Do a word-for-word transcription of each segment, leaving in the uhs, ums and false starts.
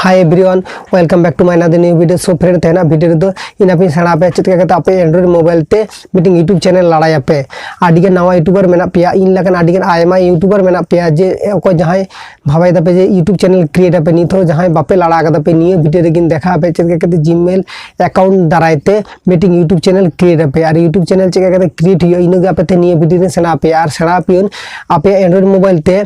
Hi everyone, welcome back to my another new video. So friend, ᱛᱮᱦᱮᱧᱟᱜ video ᱨᱮᱫᱚ ᱤᱧ ᱟᱯᱮᱧ ᱥᱮᱬᱟ ᱟᱯᱮᱭᱟ ᱪᱮᱫ ᱞᱮᱠᱟ ᱠᱟᱛᱮ ᱟᱯᱮ Android mobile ᱛᱮ ᱢᱤᱫᱴᱮᱱ YouTube channel ᱞᱟᱲᱟᱭᱟᱯᱮ᱾ ᱟᱹᱰᱤᱜᱟᱱ ᱱᱟᱣᱟ YouTuber ᱢᱮᱱᱟᱜ ᱯᱮᱭᱟ, ᱤᱧ ᱞᱮᱠᱟᱱ ᱟᱹᱰᱤᱜᱟᱱ ᱟᱭᱢᱟ YouTuber ᱢᱮᱱᱟᱜ ᱯᱮᱭᱟ, ᱡᱮ ᱚᱠᱚᱭ ᱡᱟᱦᱟᱸᱭ ᱵᱷᱟᱵᱟᱭ ᱫᱟᱯᱮ ᱡᱮ YouTube channel create ᱟᱯᱮ, ᱱᱤᱛ ᱦᱚᱸ ᱡᱟᱦᱟᱸᱭ ᱵᱟᱯᱮ ᱞᱟᱲᱟ ᱠᱟᱫᱟ ᱯᱮ, ᱱᱤᱭᱟᱹ video ᱨᱮᱜᱤᱧ ᱫᱮᱠᱷᱟᱣ ᱟᱯᱮ ᱪᱮᱫ ᱞᱮᱠᱟ ᱠᱟᱛᱮ Gmail account ᱫᱟᱨᱟᱭ ᱛᱮ ᱢᱤᱫᱴᱮᱱ YouTube channel create ᱟᱯᱮ᱾ ᱟᱨ YouTube channel ᱪᱮᱫ ᱞᱮᱠᱟ ᱠᱟᱛᱮ create ᱦᱩᱭᱩᱜᱼᱟ, ᱤᱱᱟᱹᱜᱮ ᱟᱯᱮ ᱛᱮ ᱱᱤᱭᱟᱹ video ᱨᱮ ᱥᱮᱬᱟ ᱟᱯᱮᱭᱟ᱾ ᱟᱨ ᱥᱮᱬᱟ ᱟᱯᱮᱭᱟᱹᱧ ᱟᱯᱮᱭᱟᱜ Android mobile ᱛᱮ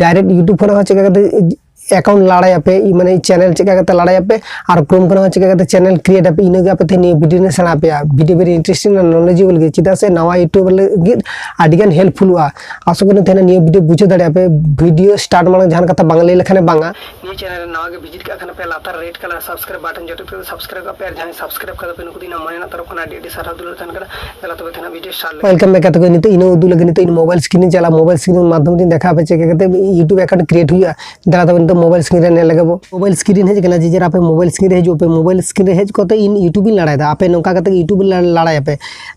direct YouTube ᱠᱷᱚᱱᱟᱜ ᱦᱚᱸ ᱪᱮᱫ ᱞᱮᱠᱟ ᱠᱟᱛᱮ account ᱞᱟᱲᱟᱭᱟᱯᱮ, ᱢᱟᱱᱮ channel ᱪᱮᱫ ᱞᱮᱠᱟ ᱠᱟᱛᱮ ᱞᱟᱲᱟᱭᱟᱯᱮ, ᱟᱨ Chrome ᱠᱷᱚᱱᱟᱜ ᱦᱚᱸ ᱪᱮᱫ ᱞᱮᱠᱟ ᱠᱟᱛᱮ channel create ᱟᱯᱮ, ᱤᱱᱟᱹᱜᱮ ᱟᱯᱮ ᱛᱮ ᱱᱤᱭᱟᱹ video ᱨᱮ ᱥᱮᱬᱟ ᱟᱯᱮᱭᱟ᱾ Video very interesting and knowledgeable ᱜᱮ, ᱪᱮᱫᱟᱜ ᱥᱮ ᱱᱟᱣᱟ YouTuber ᱞᱟᱹᱜᱤᱫ ᱟᱹᱰᱤᱜᱟᱱ helpfulᱚᱜᱼᱟ᱾ ᱟᱥᱚᱜ ᱠᱟᱹᱱᱟᱹᱧ ᱛᱮᱦᱮᱧ ᱱᱤᱭᱟᱹ video ᱵᱩᱡᱷᱟᱹᱣ ᱫᱟᱲᱮᱭᱟᱜᱼᱟ ᱯᱮ᱾ Video start ᱢᱟᱲᱟᱝ ᱡᱟᱦᱟᱱ ᱠᱟᱛᱷᱟ ᱵᱟᱝ ᱞᱟᱹᱭ ᱞᱮᱠᱷᱟᱱ ᱵᱟᱝᱟ᱾ ᱱᱤᱭᱟᱹ channel ᱨᱮ ᱱᱟᱣᱟ ᱜᱮ visit ᱠᱟᱜ ᱠᱷᱟᱱ ᱯᱮ, ᱞᱟᱛᱟᱨ red colour subscribe button ᱡᱚᱴᱮᱫ ᱠᱟᱛᱮ subscribe ᱠᱟᱜ ᱯᱮ, ᱟᱨ ᱡᱟᱦᱟᱸᱭ subscribe ᱠᱟᱫᱟ ᱯᱮ ᱱᱩᱠᱩ ᱫᱚ ᱤᱧᱟᱹᱜ ᱢᱚᱱᱮ ᱨᱮᱱᱟᱜ ᱛᱚᱨᱚᱯ ᱠᱷᱚᱱ ᱟᱹᱰᱤ ᱟᱹᱰᱤ ᱥᱟᱨᱦᱟᱣ ᱫᱩᱞᱟᱹᱲ ᱛᱟᱦᱮᱱ ᱠᱟᱱᱟ᱾ ᱫᱮᱞᱟ ᱛᱚᱵᱮ ᱛᱮᱦᱮᱧᱟᱜ video start ᱞᱮᱜᱮ᱾ Welcome back ᱜᱟᱛᱮ ᱠᱚ, ᱱᱤᱛᱚᱜ ᱤᱧ ᱩᱫᱩᱜ ᱞᱟᱹᱜᱤᱫ ᱱᱤᱛᱚᱜ ᱤᱧ mobile screen ᱤᱧ ᱪᱟᱞᱟᱜᱼᱟ, mobile screen ᱢᱟᱫᱽᱫᱷᱚᱢ ᱛᱮᱧ ᱫᱮᱠᱷᱟᱣ ᱟᱯᱮ ᱪᱮᱫ ᱞᱮᱠᱟ ᱠᱟᱛᱮ YouTube account create ᱦᱩᱭᱩᱜᱼᱟ᱾ ᱫᱮᱞᱟ ᱛᱚᱵᱮ ᱱᱤᱛᱚᱜ mobile screen ᱨᱮ ᱧᱮᱞ ᱞᱮᱜᱮ ᱵᱚ᱾ Mobile screen ᱦᱮᱡ ᱟᱠᱟᱱᱟ, ᱡᱮ ᱡᱟᱨ ᱟᱯᱮ mobile screen ᱨᱮ ᱦᱤᱡᱩᱜ ᱯᱮ, mobile screen ᱨᱮ ᱦᱮᱡ ᱠᱟᱛᱮ ᱤᱧ YouTube ᱤᱧ ᱞᱟᱲᱟᱭᱮᱫᱟ, ᱟᱯᱮ ᱱᱚᱝᱠᱟ ᱠᱟᱛᱮ YouTube ᱞᱟ-, ᱞᱟᱲᱟᱭᱟᱯᱮ᱾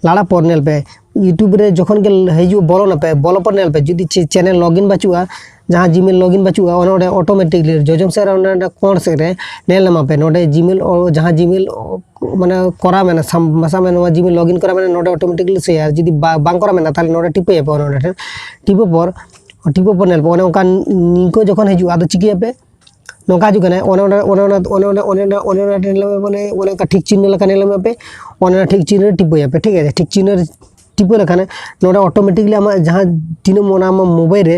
ᱞᱟᱲᱟ ᱯᱚᱨ ᱧᱮᱞ ᱯᱮ, YouTube ᱨᱮ ᱡᱚᱠᱷᱚᱱ ᱜᱮ ᱦᱤᱡᱩᱜ, ᱵᱚᱞᱚᱱᱟᱯᱮ, ᱵᱚᱞᱚ ᱯᱚᱨ ᱧᱮᱞ ᱯᱮ, ᱡᱩᱫᱤ ᱪᱮ-, channel login ᱵᱟᱹᱪᱩᱜᱼᱟ, ᱡᱟᱦᱟᱸ Gmail login ᱵᱟᱹᱪᱩᱜᱼᱟ, ᱚᱱᱟ ᱚᱸᱰᱮ automatically ᱡᱚᱡᱚᱢ ᱥᱮᱫ ᱨᱮ ᱚᱱᱟ ᱚᱸᱰᱮ ᱠᱚᱬ ᱥᱮᱫ ᱨᱮ ᱧᱮᱞ ᱧᱟᱢᱟᱯᱮ, ᱱᱚᱰᱮ Gmail ᱚ-, ᱡᱟᱦᱟᱸ Gmail ᱚ-, ᱢᱟᱱᱮ ᱠᱚᱨᱟᱣ ᱢᱮᱱᱟ, ᱥᱟᱢ-, ᱢᱟᱥᱟ ᱢᱮ ᱱᱚᱣᱟ Gmail login ᱠᱚᱨᱟᱣ ᱢᱮᱱᱟ, ᱱᱚᱰᱮ automatically ᱥᱳᱭᱟ᱾ ᱟᱨ ᱡᱩᱫᱤ ᱵᱟ-, ᱵᱟᱝ ᱠᱚᱨᱟᱣ ᱢᱮᱱᱟ, ᱛᱟᱦᱚᱞᱮ ᱱᱚᱰᱮ ᱴᱤᱯᱟᱹᱭᱟᱯᱮ, ᱚᱱᱟ ᱚᱸᱰᱮ ᱴᱷᱮᱱ ᱴᱤᱯᱟᱹ ᱯᱚᱨ, ᱴᱤᱯᱟᱹ ᱯᱚᱨ ᱧᱮᱞ ᱯᱮ, ᱚᱱᱮ ᱚᱱᱠᱟ ᱱᱤᱝᱠᱟᱹ ᱡᱚᱠᱷᱚᱱ ᱦᱤᱡᱩᱜᱼᱟ, ᱟᱫᱚ ᱪᱤᱠᱟᱹᱭᱟᱯᱮ? ᱱᱚᱝᱠᱟ ᱦᱤᱡᱩᱜ ᱠᱟᱱᱟ, ᱚᱱᱮ ᱚᱱᱟ, ᱚᱱᱮ ᱚᱱᱟ, ᱚᱱᱮ ᱚᱱᱟ, ᱚᱱᱮ ᱚᱱᱟ, ᱚᱱᱮ ᱚᱱᱟ ᱴᱷᱮᱱ ᱧᱮᱞ ᱢᱮ, ᱢᱟᱱᱮ ᱚᱱᱮ ᱚᱱᱠᱟ ᱴᱷᱤᱠ ᱪᱤᱱᱦᱟᱹ ᱞᱮᱠᱟ ᱧᱮᱞ ᱢᱮ ᱟᱯᱮ, ᱚᱱᱮ ᱚᱱᱟ ᱴᱷᱤᱠ ᱪᱤᱱᱦᱟᱹ ᱨᱮ ᱴᱤᱯᱟᱹᱭᱟᱯᱮ, ᱴᱷᱤᱠ ᱟᱪᱷᱮ? ᱴᱷᱤᱠ ᱪᱤᱱᱦᱟᱹ ᱨᱮ ᱴᱤᱯᱟᱹ ᱞᱮᱠᱷᱟᱱ ᱱᱚᱰᱮ automatically ᱟᱢᱟᱜ ᱡᱟᱦᱟᱸ ᱛᱤᱱᱟᱹᱜ ᱢᱚᱱᱮ ᱟᱢᱟᱜ mobile ᱨᱮ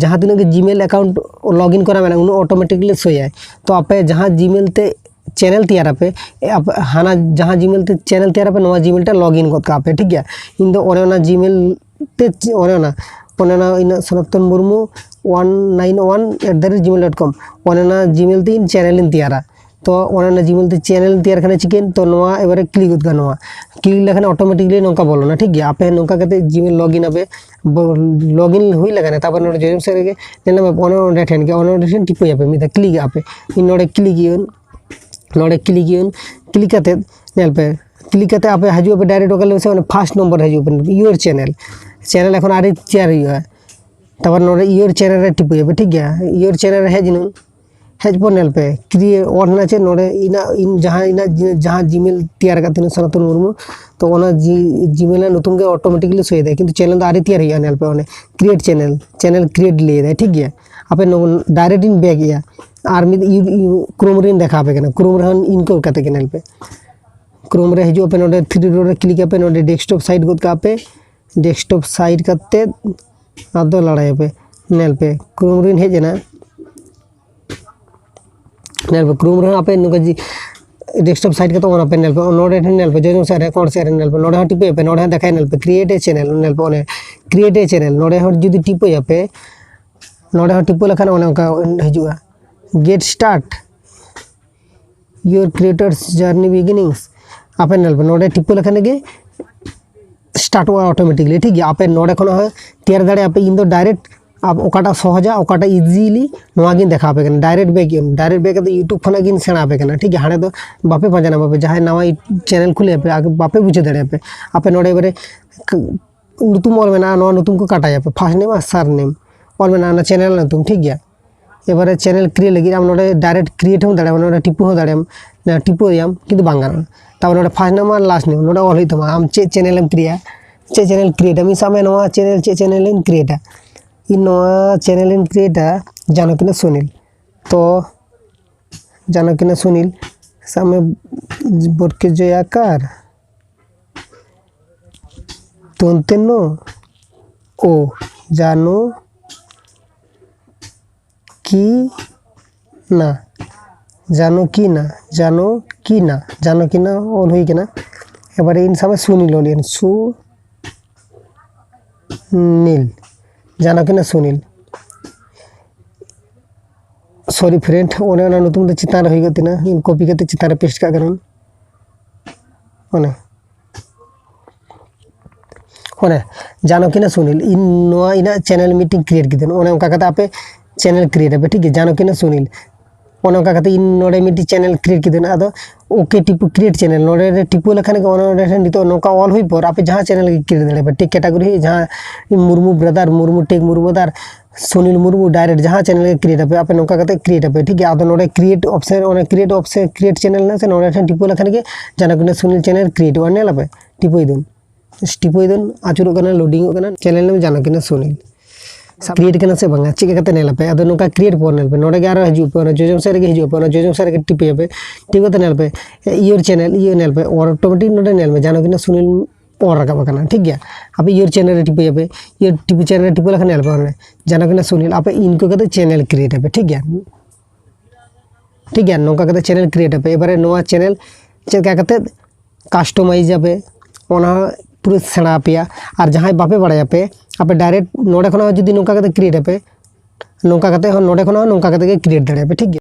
ᱡᱟᱦᱟᱸ ᱛᱤᱱᱟᱹᱜ ᱜᱮ Gmail account login ᱠᱚᱨᱟ ᱢᱮᱱᱟᱜᱼᱟ, ᱩᱱᱟᱹᱜ automatically ᱥᱳᱭᱟᱭ᱾ ᱛᱚ ᱟᱯᱮ ᱡᱟᱦᱟᱸ Gmail ᱛᱮ channel ᱛᱮᱭᱟᱨᱟᱯᱮ, ᱮ, ᱟᱯᱮ ᱦᱟᱱᱟ ᱡᱟᱦᱟᱸ Gmail ᱛᱮ channel ᱛᱮᱭᱟᱨᱟᱯᱮ, ᱱᱚᱣᱟ Gmail ᱴᱟᱜ login ᱜᱚᱫ ᱠᱟᱜ ᱯᱮ, ᱴᱷᱤᱠ ᱜᱮᱭᱟ? ᱤᱧ ᱫᱚ ᱚᱱᱮ ᱚᱱᱟ Gmail ᱛᱮ ᱪᱮ-, ᱚᱱᱮ ᱚᱱᱟ, ᱚᱱᱮ ᱚᱱᱟ ᱤᱧᱟᱹᱜ ᱥᱚᱱᱟᱛᱚᱱ Murmu one nine one at the rate gmail dot com, ᱚᱱᱮ ᱚᱱᱟ Gmail ᱛᱮ ᱤᱧ channel ᱤᱧ ᱛᱮᱭᱟᱨᱟ᱾ ᱛᱚ ᱚᱱᱮ ᱚᱱᱟ Gmail ᱛᱮ channel ᱛᱮᱭᱟᱨ ᱠᱷᱟᱱ ᱪᱤᱠᱟᱹᱭᱮᱱ? ᱛᱚ ᱱᱚᱣᱟ ᱮᱵᱟᱨᱮ click ᱜᱚᱫ ᱜᱟᱱᱚᱜᱼᱟ᱾ Click ᱞᱮᱠᱷᱟᱱ automatically ᱱᱚᱝᱠᱟ ᱵᱚᱞᱚᱱᱟ, ᱴᱷᱤᱠ ᱜᱮᱭᱟ? ᱟᱯᱮ ᱱᱚᱝᱠᱟ ᱠᱟᱛᱮ Gmail login ᱟᱯᱮ, ᱵᱚ-, login ᱦᱩᱭ ᱞᱮᱠᱷᱟᱱ ᱛᱟᱨᱯᱚᱨ ᱱᱚᱰᱮ ᱡᱚᱡᱚᱢ ᱥᱮᱫ ᱨᱮᱜᱮ ᱧᱮᱞ ᱧᱟᱢᱟ, ᱚᱱᱮ ᱚᱸᱰᱮ ᱴᱷᱮᱱ ᱜᱮ, ᱚᱱᱮ ᱚᱸᱰᱮ ᱴᱷᱮᱱ ᱴᱤᱯᱟᱹᱭᱟᱯᱮ, ᱢᱤᱫ ᱫᱷᱟᱣ click ᱟᱯᱮ᱾ ᱤᱧ ᱱᱚᱰᱮ click ᱤᱭᱟᱹᱧ, ᱱᱚᱰᱮ click ᱤᱭᱟᱹᱧ, click ᱠᱟᱛᱮ ᱧᱮᱞ ᱯᱮ, click ᱠᱟᱛᱮ ᱟᱯᱮ ᱦᱤᱡᱩᱜ ᱟᱯᱮ direct ᱚᱠᱟ ᱞᱟᱹᱭ ᱢᱮᱥᱮ, ᱚᱱᱟ first ᱱᱚᱢᱵᱚᱨ ᱨᱮ ᱦᱤᱡᱩᱜ ᱟᱯᱮ, your channel, channel ᱮᱠᱷᱚᱱ ᱟᱹᱣᱨᱤ ᱛᱮᱭᱟᱨ ᱦᱩᱭᱩᱜᱼᱟ᱾ ᱛᱟᱨᱯᱚᱨ ᱱᱚᱰᱮ your channel ᱨᱮ ᱴᱤᱯᱟᱹᱭᱟᱯᱮ, ᱴᱷᱤᱠ ᱜᱮᱭᱟ? Your channel ᱨᱮ ᱦᱮᱡ ᱮᱱᱟᱹᱧ, ᱦᱮᱡ ᱯᱚᱨ ᱧᱮᱞ ᱯᱮ, create ᱚᱞ ᱦᱮᱱᱟᱜ ᱪᱮᱫ ᱱᱚᱰᱮ, ᱤᱧᱟᱹᱜ, ᱤᱧ ᱡᱟᱦᱟᱸ, ᱤᱧᱟᱹᱜ ᱡᱤ-, ᱡᱟᱦᱟᱸ Gmail ᱛᱮᱭᱟᱨ ᱟᱠᱟᱫ ᱛᱤᱧᱟᱹ ᱥᱚᱱᱟᱛᱚᱱ ᱢᱩᱨᱢᱩ, ᱛᱚ ᱚᱱᱟ ᱡᱤ-, Gmail ᱨᱮᱱᱟᱜ ᱧᱩᱛᱩᱢ ᱜᱮ automatically ᱥᱳᱭ ᱫᱟᱭ, ᱠᱤᱱᱛᱩ channel ᱫᱚ ᱟᱹᱣᱨᱤ ᱛᱮᱭᱟᱨ ᱦᱩᱭᱩᱜᱼᱟ᱾ ᱧᱮᱞ ᱯᱮ ᱚᱸᱰᱮ create channel, channel create ᱞᱟᱹᱭ ᱫᱟᱭ, ᱴᱷᱤᱠ ᱜᱮᱭᱟ᱾ ᱟᱯᱮ ᱱᱚ-, direct ᱤᱧ back ᱮᱜᱼᱟ, ᱟᱨ ᱢᱤᱫ ᱤᱭᱩ-, ᱤᱭᱩ-, Chrome ᱨᱤᱧ ᱫᱮᱠᱷᱟᱣ ᱟᱯᱮ ᱠᱟᱱᱟ, Chrome ᱨᱮᱦᱚᱸ ᱤᱱᱠᱟᱹ ᱠᱟᱛᱮ ᱜᱮ ᱧᱮᱞ ᱯᱮ, Chrome ᱨᱮ ᱦᱤᱡᱩᱜ ᱟᱯᱮ, ᱱᱚᱰᱮ three dot ᱨᱮ click ᱟᱯᱮ, ᱱᱚᱰᱮ desktop site ᱜᱚᱫ ᱠᱟᱜ ᱯᱮ, desktop site ᱠᱟᱛᱮ ᱟᱫᱚ ᱞᱟᱲᱟᱭᱟᱯᱮ, ᱧᱮᱞ ᱯᱮ Chrome ᱨᱤᱧ ᱦᱮᱡ ᱮᱱᱟ, ᱧᱮᱞ ᱯᱮ Chrome ᱨᱮᱦᱚᱸ ᱟᱯᱮ ᱱᱚᱝᱠᱟ ᱡᱤ-, desktop site ᱠᱟᱛᱮ ᱚᱱᱟ ᱯᱮ ᱧᱮᱞ ᱯᱮ, ᱱᱚᱰᱮ ᱴᱷᱮᱱ ᱧᱮᱞ ᱯᱮ, ᱡᱚᱡᱚᱢ ᱥᱮᱫ ᱨᱮ, ᱠᱚᱬ ᱥᱮᱫ ᱨᱮ ᱧᱮᱞ ᱯᱮ, ᱱᱚᱰᱮ ᱦᱚᱸ ᱴᱤᱯᱟᱹᱭ ᱯᱮ, ᱱᱚᱰᱮ ᱦᱚᱸ ᱫᱮᱠᱷᱟᱭ ᱧᱮᱞ ᱯᱮ, create a channel, ᱧᱮᱞ ᱯᱮ ᱚᱱᱮ create a channel, ᱱᱚᱰᱮ ᱦᱚᱸ ᱡᱩᱫᱤ ᱴᱤᱯᱟᱹᱭᱟᱯᱮ, ᱱᱚᱰᱮ ᱦᱚᱸ ᱴᱤᱯᱟᱹ ᱞᱮᱠᱷᱟᱱ ᱚᱱᱮ ᱚᱱᱠᱟ ᱦᱤᱡᱩᱜᱼᱟ, get start, your creators journey beginnings᱾ ᱟᱯᱮ ᱧᱮᱞ ᱯᱮ, ᱱᱚᱰᱮ ᱴᱤᱯᱟᱹ ᱞᱮᱠᱷᱟᱱ ᱜᱮ startᱚᱜᱼᱟ automatically, ᱴᱷᱤᱠ ᱜᱮᱭᱟ᱾ ᱟᱯᱮ ᱱᱚᱰᱮ ᱠᱷᱚᱱᱟᱜ ᱦᱚᱸ ᱛᱮᱭᱟᱨ ᱫᱟᱲᱮᱭᱟᱜᱼᱟ ᱯᱮ᱾ ᱤᱧ ᱫᱚ direct ᱟᱯ-, ᱚᱠᱟᱴᱟᱜ ᱥᱚᱦᱚᱡᱟ, ᱚᱠᱟᱴᱟᱜ easily, ᱱᱚᱣᱟ ᱜᱤᱧ ᱫᱮᱠᱷᱟᱣ ᱟᱯᱮ ᱠᱟᱱᱟ, direct back in, direct back ᱠᱟᱛᱮ YouTube ᱠᱷᱚᱱᱟᱜ ᱜᱤᱧ ᱥᱮᱬᱟ ᱟᱯᱮ ᱠᱟᱱᱟ, ᱴᱷᱤᱠ ᱜᱮᱭᱟ᱾ ᱦᱟᱸᱰᱮ ᱫᱚ ᱵᱟᱯᱮ ᱯᱟᱸᱡᱟ ᱧᱟᱢᱟ ᱯᱮ, ᱡᱟᱦᱟᱸᱭ ᱱᱟᱣᱟ channel ᱠᱷᱩᱞᱟᱹᱭᱟ ᱯᱮ, ᱟᱜᱮ ᱵᱟᱯᱮ ᱵᱩᱡᱷᱟᱹᱣ ᱫᱟᱲᱮᱭᱟᱜᱼᱟ ᱯᱮ᱾ ᱟᱯᱮ ᱱᱚᱰᱮ ᱮᱵᱟᱨᱮ ᱧᱩᱛᱩᱢ ᱚᱞ ᱢᱮᱱᱟᱜᱼᱟ, ᱱᱚᱣᱟ ᱧᱩᱛᱩᱢ ᱠᱚ ᱠᱟᱴᱟᱭᱟ ᱯᱮ, first name ᱟᱨ surname ᱚᱞ ᱢᱮᱱᱟᱜᱼᱟ, ᱚᱱᱟ channel ᱧᱩᱛᱩᱢ, ᱴᱷᱤᱠ ᱜᱮᱭᱟ᱾ ᱮᱵᱟᱨᱮ channel create ᱞᱟᱹᱜᱤᱫ ᱟᱢ ᱱᱚᱰᱮ direct create ᱦᱚᱸ ᱫᱟᱲᱮᱭᱟᱜᱼᱟᱢ, ᱱᱚᱰᱮ ᱴᱤᱯᱟᱹ ᱦᱚᱸ ᱫᱟᱲᱮᱭᱟᱜᱼᱟᱢ, ᱱᱚᱰᱮ ᱴᱤᱯᱟᱹᱭᱟᱢ, ᱠᱤᱱᱛᱩ ᱵᱟᱝ ᱜᱟᱱᱚᱜᱼᱟ᱾ ᱛᱟᱨᱯᱚᱨ ᱱᱚᱰᱮ first name ᱟᱨ last name ᱱᱚᱰᱮ ᱚᱞ ᱦᱩᱭᱩᱜ ᱛᱟᱢᱟ, ᱟᱢ ᱪᱮᱫ channel ᱮᱢ createᱟ, ᱪᱮᱫ channel createᱟᱢ᱾ ᱤᱧ ᱥᱟᱵ ᱢᱮ ᱱᱚᱣᱟ channel, ᱪᱮᱫ channel ᱤᱧ createᱟ, ᱤᱧ ᱱᱚᱣᱟ channel ᱤᱧ createᱟ ᱡᱟᱱᱚᱠᱤᱱᱟ ᱥᱩᱱᱤᱞ᱾ ᱛᱚ ᱡᱟᱱᱚᱠᱤᱱᱟ ᱥᱩᱱᱤᱞ, ᱥᱟᱵ ᱢᱮ ᱵᱚᱨᱠᱮ ᱡᱚᱭᱟᱠᱟᱨ ᱛᱚᱱᱛᱮ ᱱᱚ ᱳ ᱡᱟᱱᱚ ᱠᱤ ᱱᱟ, ᱡᱟᱱᱚ ᱠᱤ ᱱᱟ, ᱡᱟᱱᱚ ᱠᱤ ᱱᱟ, ᱡᱟᱱᱚ ᱠᱤ ᱱᱟ ᱚᱞ ᱦᱩᱭ ᱠᱟᱱᱟ᱾ ᱮᱵᱟᱨᱮ ᱤᱧ ᱥᱟᱵ ᱢᱮ ᱥᱩᱱᱤᱞ ᱚᱞ ᱤᱧ, ᱥᱩᱱᱤᱞ, ᱡᱟᱱᱚ ᱠᱤ ᱱᱟ ᱥᱩᱱᱤᱞ᱾ Sorry friend, ᱚᱱᱮ ᱚᱱᱟ ᱧᱩᱛᱩᱢ ᱫᱚ ᱪᱮᱛᱟᱱ ᱨᱮ ᱦᱩᱭ ᱠᱚᱜ ᱛᱤᱧᱟᱹ, ᱤᱧ copy ᱠᱟᱛᱮ ᱪᱮᱛᱟᱱ ᱨᱮ paste ᱠᱟᱜ ᱠᱟᱹᱱᱟᱹᱧ᱾ ᱚᱱᱮ ᱚᱱᱮ ᱡᱟᱱᱚ ᱠᱤᱱᱟ ᱥᱩᱱᱤᱞ, ᱤᱧ ᱱᱚᱣᱟ ᱤᱧᱟᱹᱜ channel ᱢᱤᱫᱴᱤᱡ create ᱠᱤᱫᱟᱹᱧ᱾ ᱚᱱᱮ ᱚᱱᱠᱟ ᱠᱟᱛᱮ ᱟᱯᱮ channel create ᱟᱯᱮ, ᱴᱷᱤᱠ ᱜᱮᱭᱟ, ᱡᱟᱱᱚ ᱠᱤᱱᱟ ᱥᱩᱱᱤᱞ᱾ ᱚᱱᱮ ᱚᱱᱠᱟ ᱠᱟᱛᱮ ᱤᱧ ᱱᱚᱰᱮ ᱢᱤᱫᱴᱤᱡ channel create ᱠᱤᱫᱟᱹᱧ᱾ ᱟᱫᱚ OK ᱴᱤᱯᱩ, create channel, ᱱᱚᱰᱮ ᱨᱮ ᱴᱤᱯᱩ ᱞᱮᱠᱷᱟᱱ ᱜᱮ ᱚᱱᱮ ᱚᱸᱰᱮ ᱴᱷᱮᱱ ᱱᱤᱛᱚᱜ ᱱᱚᱝᱠᱟ ᱚᱞ ᱦᱩᱭ ᱯᱚᱨ ᱟᱯᱮ ᱡᱟᱦᱟᱸ channel ᱜᱮ create ᱫᱟᱲᱮᱭᱟᱜᱼᱟ ᱯᱮ, ᱴᱷᱤᱠ, category ᱡᱟᱦᱟᱸ Murmu brother, Murmu tech, Murmu brother, Sunil Murmu direct ᱡᱟᱦᱟᱸ ᱪᱮᱱᱮᱞ ᱜᱮ ᱠᱨᱤᱭᱮᱴ ᱟᱯᱮ, ᱟᱯᱮ ᱱᱚᱝᱠᱟ ᱠᱟᱛᱮ ᱠᱨᱤᱭᱮᱴ ᱟᱯᱮ, ᱴᱷᱤᱠ ᱜᱮᱭᱟ᱾ ᱟᱫᱚ ᱱᱚᱰᱮ ᱠᱨᱤᱭᱮᱴ ᱚᱯᱥᱮᱱ, ᱚᱱᱟ ᱠᱨᱤᱭᱮᱴ ᱚᱯᱥᱮᱱ, ᱠᱨᱤᱭᱮᱴ ᱪᱮᱱᱮᱞ ᱦᱮᱱᱟᱜ ᱥᱮ, ᱱᱚᱰᱮ ᱴᱷᱮᱱ ᱴᱤᱯᱟᱹ ᱞᱮᱠᱷᱟᱱ ᱜᱮ ᱡᱟᱱᱟᱠᱤᱱᱟ ᱥᱩᱱᱤᱞ ᱪᱮᱱᱮᱞ ᱠᱨᱤᱭᱮᱴᱚᱜᱼᱟ᱾ ᱧᱮᱞ ᱟᱯᱮ, ᱴᱤᱯᱟᱹᱭ ᱫᱩᱱ, ᱴᱤᱯᱟᱹᱭ ᱫᱩᱱ, ᱟᱹᱪᱩᱨᱚᱜ ᱠᱟᱱᱟ, ᱞᱳᱰᱤᱝᱚᱜ ᱠᱟᱱᱟ, ᱪᱮᱱᱮᱞ ᱱᱮᱢ ᱡᱟᱱᱟᱠᱤᱱᱟ ᱥᱩᱱᱤᱞ᱾ ᱠᱨᱤᱭᱮᱴ ᱠᱟᱱᱟ ᱥᱮ ᱵᱟᱝᱟ, ᱪᱮᱫ ᱞᱮᱠᱟ ᱠᱟᱛᱮ ᱧᱮᱞ ᱟᱯᱮ? ᱟᱫᱚ ᱱᱚᱝᱠᱟ ᱠᱨᱤᱭᱮᱴ ᱯᱚᱨ ᱧᱮᱞ ᱯᱮ, ᱱᱚᱰᱮ ᱜᱮ ᱟᱨᱚ ᱦᱤᱡᱩᱜ ᱯᱮ, ᱚᱱᱟ ᱡᱚᱡᱚᱢ ᱥᱮᱫ ᱨᱮᱜᱮ ᱦᱤᱡᱩᱜ ᱯᱮ, ᱚᱱᱟ ᱡᱚᱡᱚᱢ ᱥᱮᱫ ᱨᱮᱜᱮ ᱴᱤᱯᱟᱹᱭ ᱟᱯᱮ, ᱴᱤᱯ ᱠᱟᱛᱮ ᱧᱮᱞ ᱯᱮ, ᱤᱭᱳᱨ ᱪᱮᱱᱮᱞ, ᱤᱭᱟᱹ ᱧᱮᱞ ᱯᱮ, ᱚᱴᱳᱢᱮᱴᱤᱠ ᱱᱚᱰᱮ ᱧᱮᱞ ᱢᱮ, ᱡᱟᱱᱟᱠᱤᱱᱟ ᱥᱩᱱᱤᱞ ᱚᱞ ᱨᱟᱠᱟᱵ ᱟᱠᱟᱱᱟ, ᱴᱷᱤᱠ ᱜᱮᱭᱟ᱾ ᱟᱯᱮ ᱤᱭᱳᱨ ᱪᱮᱱᱮᱞ ᱨᱮ ᱴᱤᱯᱟᱹᱭ ᱟᱯᱮ, ᱤᱭᱳᱨ ᱴᱤᱯᱟᱹ ᱪᱮᱱᱮᱞ ᱨᱮ ᱴᱤᱯᱟᱹ ᱞᱮᱠᱷᱟᱱ ᱧᱮᱞ ᱯᱮ, ᱚᱱᱮ ᱡᱟᱱᱟᱠᱤᱱᱟ ᱥᱩᱱᱤᱞ, ᱟᱯᱮ ᱤᱱᱠᱟᱹ ᱠᱟᱛᱮ ᱪᱮᱱᱮᱞ ᱠᱨᱤᱭᱮᱴ ᱟᱯᱮ, ᱴᱷᱤᱠ ᱜᱮᱭᱟ᱾ ᱴᱷᱤᱠ ᱜᱮᱭᱟ, ᱱᱚᱝᱠᱟ ᱠᱟᱛᱮ ᱪᱮᱱᱮᱞ ᱠᱨᱤᱭᱮᱴ ᱟᱯᱮ᱾ ᱮᱵᱟᱨᱮ ᱱᱚᱣᱟ ᱪᱮᱱᱮᱞ ᱪᱮᱫ ᱞᱮᱠᱟ ᱠᱟᱛᱮ ᱠᱟᱥᱴᱚᱢᱟᱭᱤᱡᱽ ᱟᱯᱮ, ᱚᱱᱟ ᱦᱚᱸ ᱯᱩᱨᱟᱹ ᱥᱮᱬᱟ ᱟᱯᱮᱭᱟ᱾ ᱟᱨ ᱡᱟᱦᱟᱸᱭ ᱵᱟᱯᱮ ᱵᱟᱲᱟᱭᱟ ᱯᱮ, ᱟᱯᱮ ᱰᱟᱭᱨᱮᱠᱴ ᱱᱚᱰᱮ ᱠᱷᱚᱱᱟᱜ ᱦᱚᱸ ᱡᱩᱫᱤ ᱱᱚᱝᱠᱟ ᱠᱟᱛᱮ ᱠᱨᱤᱭᱮᱴ ᱟᱯᱮ, ᱱᱚᱝᱠᱟ ᱠᱟᱛᱮ ᱦᱚᱸ, ᱱᱚᱰᱮ ᱠᱷᱚᱱᱟᱜ ᱦᱚᱸ ᱱᱚᱝᱠᱟ ᱠᱟᱛᱮ ᱜᱮ ᱠᱨᱤᱭᱮᱴ ᱫᱟᱲᱮᱭᱟᱜᱼᱟ ᱯᱮ, ᱴᱷᱤᱠ ᱜᱮᱭᱟ᱾